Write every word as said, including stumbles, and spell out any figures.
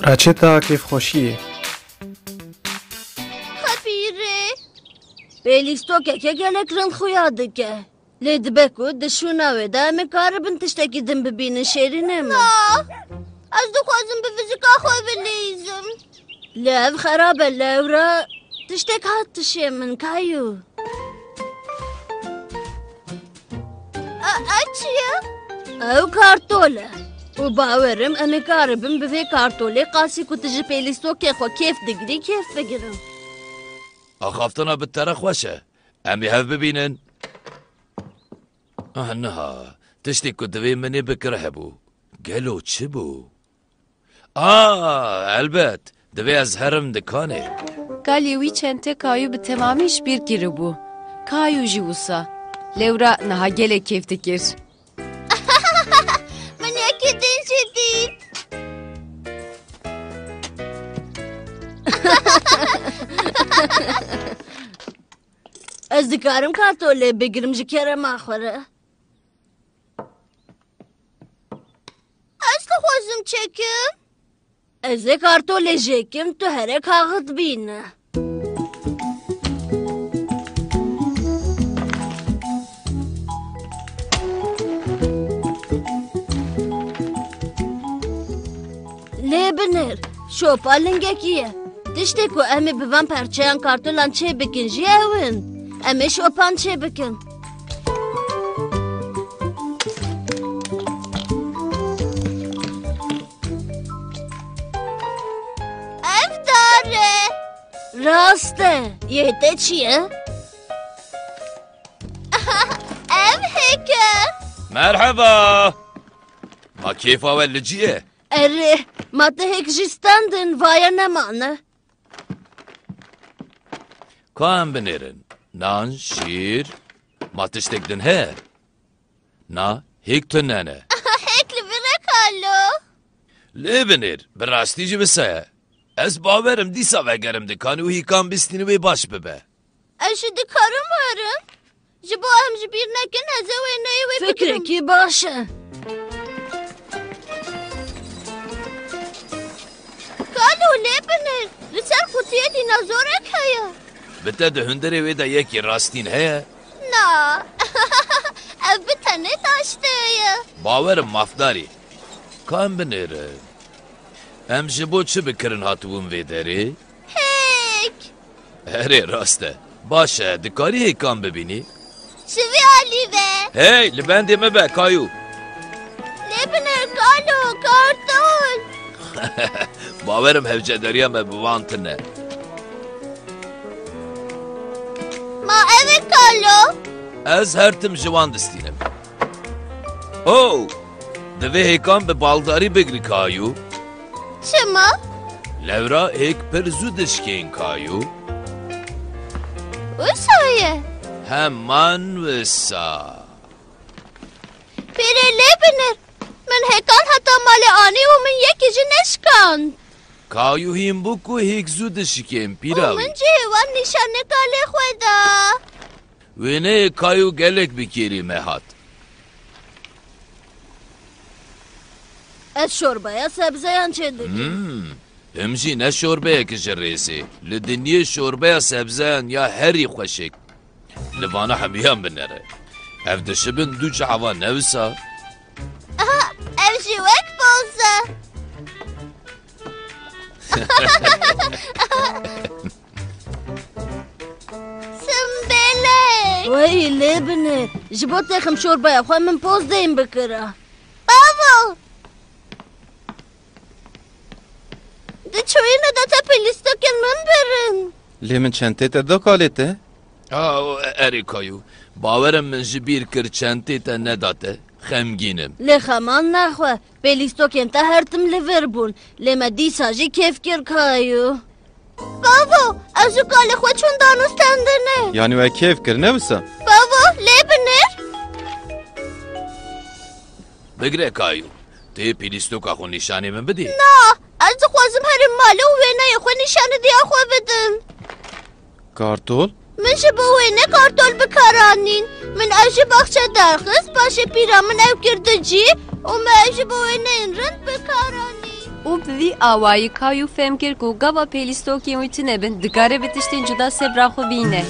Reçeta kêfxweşiyê. Xepîrê. Pêlîstokeke gelek rind xuya dike. Lê dibe ku di şûna wê de em ê karibin tiştekî din bibînin, şêrînê min. Na, ez dixwazim bi vizika xwe bilîzim. Lê ev xerab e, lewra tiştek hat tişê min, Kayû. E, ev çi ye? Ew kartol e. Û bawerim em ê karibin bi vê kartolê qasî ku tu ji pêlîstokê xwe kêf digirî, kêf bigirin. Axaftina bi te re xweş e. Em ê hev bibînin. Ah, niha. Tiştê ku divê min ê bikira hebû. Gelo çi bû? A, elbet. Divê ez herim dikanê. Kalê wî çentê Kayû bi temamî ji bîr kiribû. Kayû jî wisa. Lewra niha gelek kêf dikir. Min yekî din jî dît. Ez dikarim kartolê bigirim ji kerema xwe re? Ez dixwazim çekim. Ez ê kartolê jêkim, tu here kaxit bîne. Lê binêr, şopa lingekî ye. Tiştê ku em ê bi van perçeyan kartolan çê bikin jî ew in. Em ê şopan çê bikin. Ev dar e. Rast e. Yê te çi ye? Ev hêk e. Merheba. Ma kêfa we li cî ye? Erê, ma te hêk jî standin, vaye nemane. Ka em binêrin. Nan, şîr, ma tiştek din heye? Na, hêk tune ne. Hêk li vir e kalo. Lê binêr, bi rastî jî wisa ye. Ez bawerim dîsa vegerim dikanê û hêkan bistînim wê baş bibe. Ez jî dikarim werim. Ji bo em ji bîr nekin, ez ê wêneyê wê bigirim. Fikrekî baş e. Kalo, lê binêr, li ser qutiyê dînozorek heye. Bi te di hundirê wê de yekî rastîn heye? Na. Ev bi tenê taştê ye. Bawerim mafdarî. Ka em binêrin. Em ji bo çi bikirin hatibûn vê derê? Hêk. Erê, rast e. Baş e, dikarî hêkan bibînî? Ji vî alî ve. Hey, li bendê me be, Kayû. Lê binêr kalo, kartol. Bawerim hewcedariya me bi wan tune. Ma ev e kalo? Ez her tim ji wan distînim. Oh! Divê hêkan bi baldarî bigirî, Kayû. Çima? Lewra hêk pir zû dişkên, Kayû. Wisa ye? Heman wisa. Pîrê, lê binêr. Min hêkan heta malê anî û min yekî jî neşikand. Kayû hîn bû ku hêk zû dişikên, pîra wî. Û min jî wan nîşanê kalê xwe da. Wêneyê Kayû gelek bi kêrî me hat. Ez şorbeya sebzeyan çêdikim. Hmm, him jî ne şorbeyek ji rêzê. Li dinyê şorbeya sebzeyan ya herî xweşik. Li vana hemiyan binere. Ev dişibin du çava, ne wisa? Aha, ev jî wek poz e. Simbêlek. Wey, lê binêr. Ji bo texim şorbaya xwe min poz deyn bikira. Bavo! Di çûyî ne de te pêlîstokên min birin. Lê min çentê te da kalê te. A, erê Kayû. Bawerim min ji bîr kir çentê te neda te. Xemgîn im. Lê xeman nexwe. Pêlîstokên te her tim li vir bûn. Lê me dîsa jî kêf kir, Kayû. Bavo, ez û kalê xwe çûn danûstendinê. Yanî we kêf kir, ne wisa? Bavo, lê binêr. Bigire Kayû, tu yê pîlîstoka xwe nîşanê min bidî? Na, ez dixwazim herim malê û wêneyê xwe nîşanîdiya xwe bidim. Kartol? Min ji bo wêne kartol bi kar anîn. Min ev ji baxçe derxist, paşê pîra min ew kir du cî û me ev ji bo wêneyên rind bi kar anîn. Û bi vî awayî Kayu fêm kir ku gava pêlîstokên wî tune bin, dikare bi tiştên cuda sebra xwe bîne.